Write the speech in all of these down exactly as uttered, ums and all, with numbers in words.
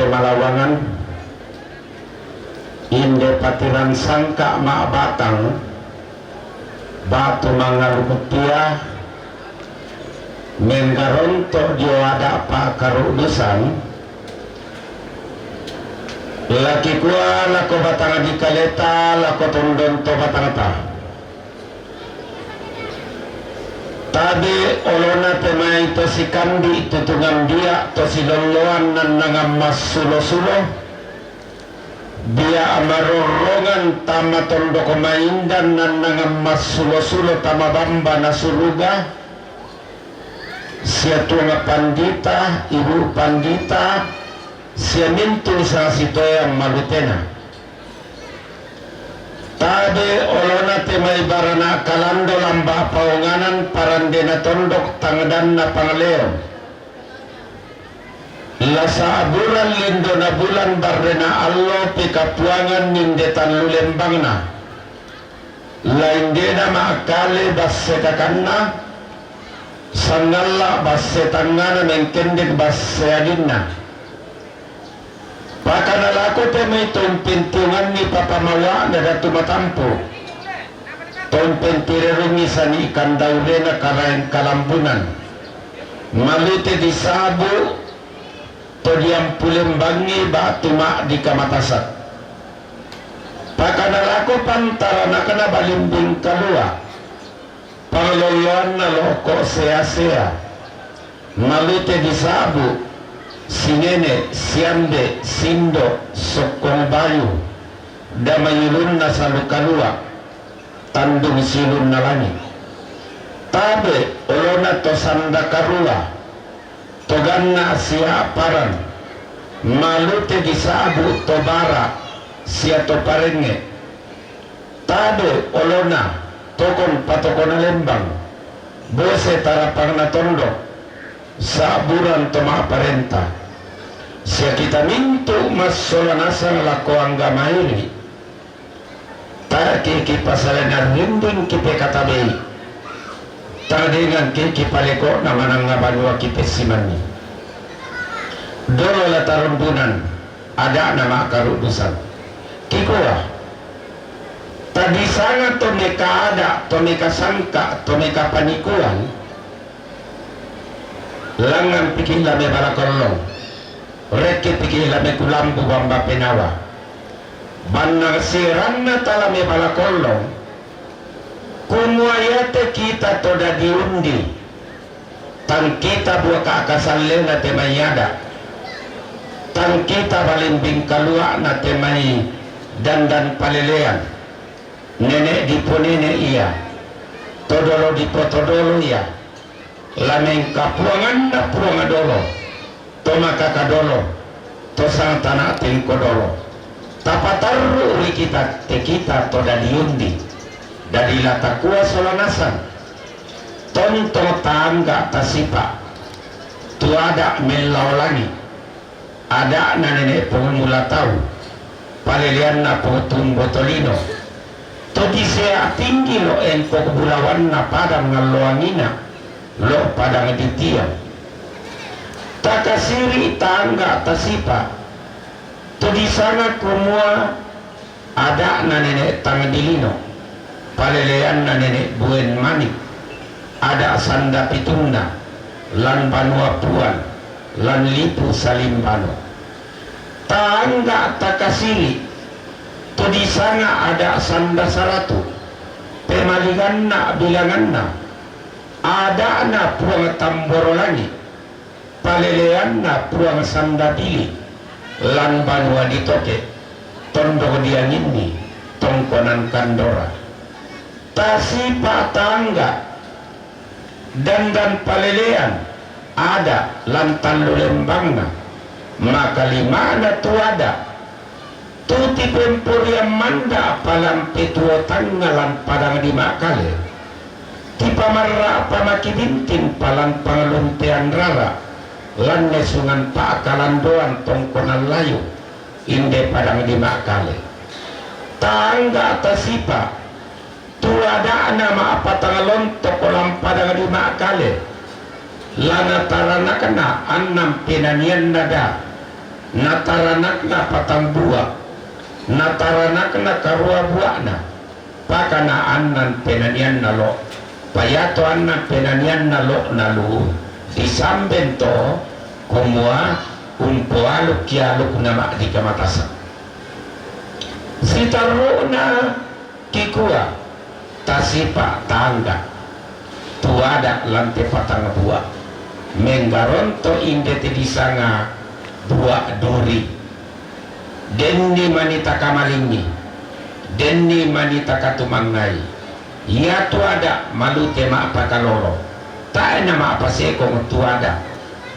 Malawangan, inde patiran sangka' ma'batang batu mangalu kutia, menggaronto' dio ada' pa'karu'dusan, la kikua lako batang dikaleta, lako tondonto batangta. Tabe' olona te mai to sikandi' tutungan dia' to silolloan nannangan massulo-sulo, dia' marorrongan tama tondok maindan nannangan massulo-sulo tama bamba na suruga, sia tuang pandita, ibu pandita, sia mintu' sasitoean malutena. Tabe' olona te mai barana' kalando lamba' paonganan parandena tondok tangdanna pangleon. La sa'buran lindona bulan barrena allo pekapuangan ninde tallu lembangna. La indena ma'kale basse kakanna, sangalla basse tangngana mengkendek basse adinna. Pakana lako te mai to umpentionganni papamawa'na Datu Matampu', to umpentirerungi sani' kandaurena karaeng kalambunan, malute disabu' to diampulembangi batu ma'dika matasak. Pakana lako pantaranakna Balimbing Kalua', panglolloanna loko' sea-sea, malute disabu', sinene', siambe', sindo', sokkong bayu, damayulunna salu kalua', tandung siulunna langi'. Tabe' olona to sanda karua, to ganna' sia paran, malute disabu' to bara' sia to parengnge'. Tabe' olona tokon patokona lembang, bose tarapangna tondok, sa'buran to ma'parenta, sia kita mintu' massola nasang lako angga mairi'. Tae' ki kipasale narrinding kipekatabei, tang dengan ki kipaleko'na manangnga banua kipessimanni. Dolo la tarombunan, ada'na ma'karu'dusan. Kikua, tadisanga to mekaada', to mekasangka', to mekapanikuan, langngan piki' la mebala kollong, rekke piki' la mekulambu bamba penawa. Bannang seranna tala mebala kollong, kumua iate kita to dadi undi, tang kita buaka' kasallena te mai ada', tang kita Balimbing Kalua'na te mai dandan palelean, nene' diponene' ia, todolo dipotodolo ia, la mengkapuanganna Puang dolo, to makaka dolo, to sangtana' tengko dolo. Tapatarru' ri kita te kita to dadi undi, dadi la takua sola nasang. Tontong taangga' tasipa', tu ada' mellao langi', ada'na nene' Pong Mula Tau, paleleanna Pong Tumbo Tolino, to disea' tinggi lo' engko bulawanna padang ngalloangina lo' padang ditiang. Takasiri' taangga' tasipa', to disanga kumua ada'na nene' Tang Dilino, paleleanna nene' Buen Manik, ada' sanda pitunna, lan banua Puan, lan lipu salimbano. Taangga' takasiri', to disanga ada' sanda saratu, pemalinganna bilanganna, ada'na Puang Tamboro Langi', paleleanna Puang Sanda Bili, lan banua ditoke, tondok dianginni, tongkonan kandora. Tasipa' taangga', dandan palelean, ada' lan tallu lembangna, makalima'na tu ada', tu tipemporiang manda' palampe tuo tangnga lan padang di Ma'kale, tipamarra' pamaki bintin palan panglumpean rara', lan nesungan pa'kalandoan tongkonan layu, inde padang di Ma'kale. Taangga' tasipa', tu ada'na ma'patang lontoko lan padang di Ma'kale, la nataranakna annang penanianna da, Na taranakna patang bua, na taranakna karua buana, pakana annan penanianna lo, payato annan penanianna lo nalu, disamben to, kumua, umpoaluk ki alukna ma'dika matasa. Sitarru'na kikua, tasipa tangga, tuada lan te patang bua, menggaronto inde te disanga bua duri, denni mani takamalingi, denni mani takatumangngai, ia tuada malute ma'pakalolo, tae na ma'pasekong tuada,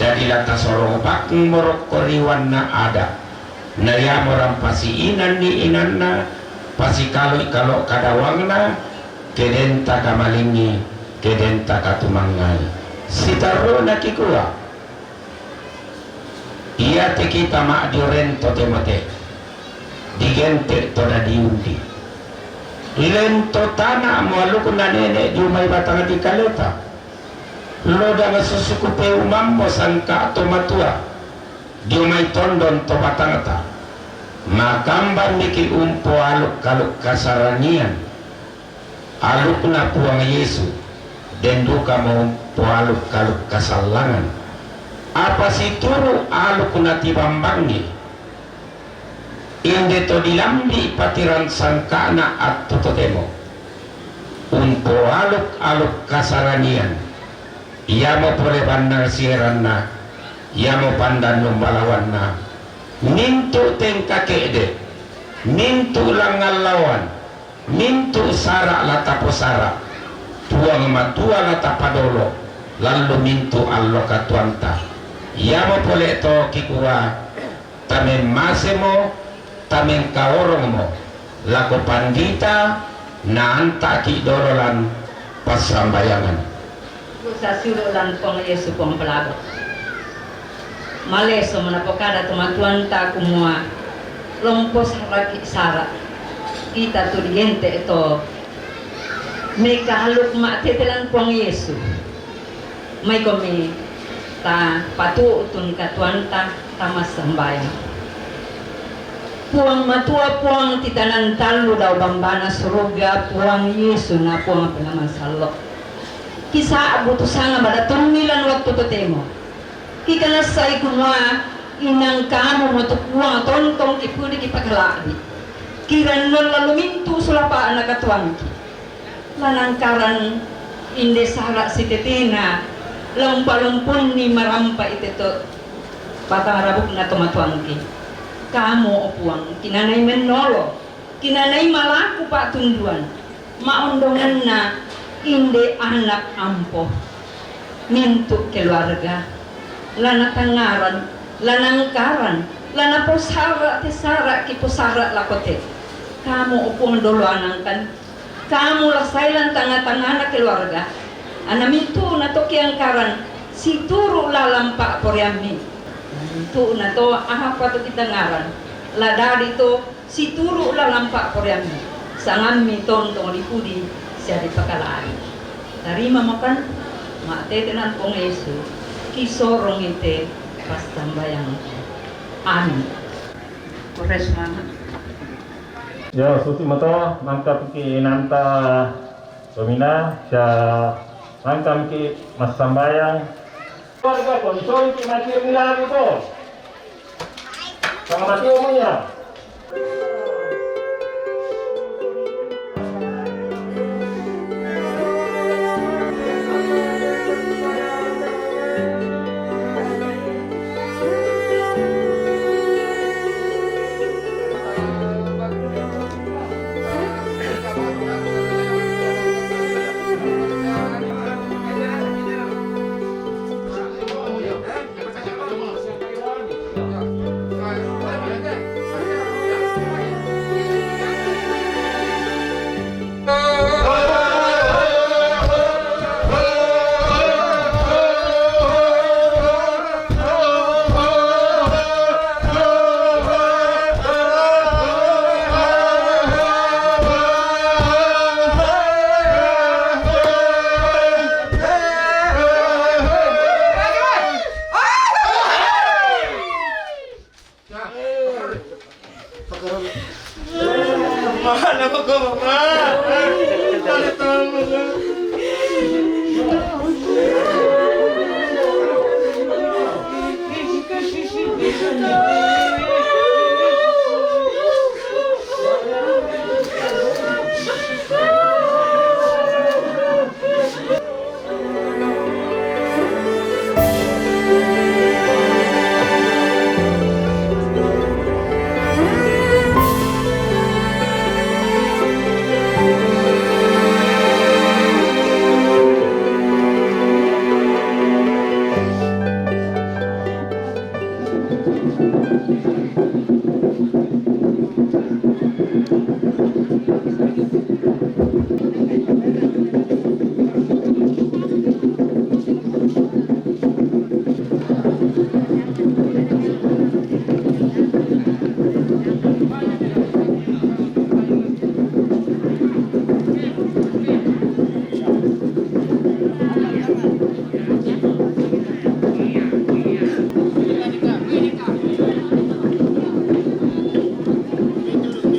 dadi la tasorong bakmorokko riwanna ada. Na iamo rampasi inanni inanna, pasikalo-kalo kadawangna, kedenta kamalingi, kedenta katumangngai. Sitarru'na kikua, iate kita ma'diorento temote, digente to dadi undi. Lento tana mualukna nene diumai batang di kaleta. Lodang susuku peumammo sangka to matua. Dio mai tondon to batangta, makamban miki umpoaluk-aluk kasaranian, alukna Puang Yesu, den dukamo umpoaluk-aluk kasallangan. Apa situru alukna tibambangi, inde to dilambi patiran sangkana attu totemo. Umpoaluk-aluk kasaranian, iamo pole bannang sieranna, iamo pandan numbalawanna, mintu tengka ke'de, mintu langallawan, mintu sara la taposara, Puang Matua la tapadolo, lallu mintu allo katuanta. Iamo pole to kikua, tamemmasemo, tamengkaorongmo lako pandita, naanta'ki dololan passambayangan. Sasuro lan Puang Yesu Puang Pelaba. Maleso menapokada tomatuanta kumua, lompo saraki sara, kita tu digente to mekaluk ma'tete lan Puang Yesu. Maikomi ta patu'tun katuanta, ta massambayang. Puang Matua, Puang titanan tallu dao bambana suruga, Puang Yesu na Puang Penamasallo. Kisa'bu tu sanga badatunni lan wattu totemo. Kikanassai kumua inang kamu motu Puang tontong kipudi kipakala'bi. Kirannuan lalu mintu sulapa'na katuangki. Lanangkaran inde sara sitetena, lompa-lompunni marampa ite to batang rabukna tomatuangki. Kamu, o Puang, kinanai mennolo, kinanai malaku pa'tunduan, maondonganna inde anak ampo, mintu keluarga, lanatangngaran, lanangkaran, lanaposara te sara kiposara lako te. Kamu, o Puang, dolo anangkan, kamu la sailang tanga-tangana keluarga, anna mintu'na to kiangkaran situru lalan pa'poraiammi. Mintu'na to apa to kitangngaran, la dadi to situru lalan pa'poraiammi, sangammi tontong dipudi sia dipakalai. Tarima mokan ma'tete nan Puang Yesu, kisorongi te passambayang. Amin. Kores mama. Yo, susi mato, mangkapiki inanta Tomina, sia mangkapiki massambayang. Keluarga ko, disoliki mati milari ko. Sama mati umurnya. Mama, kenapa kau, Mama? Tolong, tolong, Mama.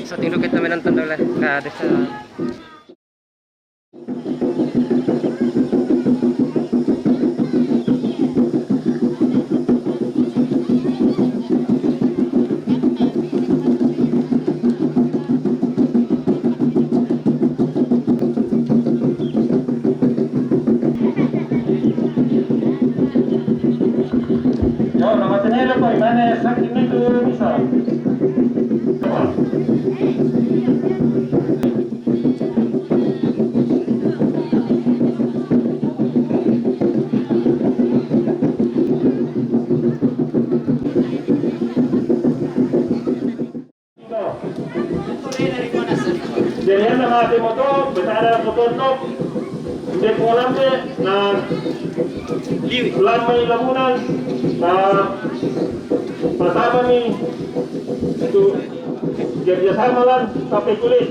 So, tindog kita menonton dulu lah. Nah, ada sa- Yo, nama tenelo ko, imane sakit itu bisa. Jadi, yan na mga timoto, betara motor to. Hindi ko alam, eh, na lamay lamunan, na patama ni ito, jadi, sama lang, tapay kulit.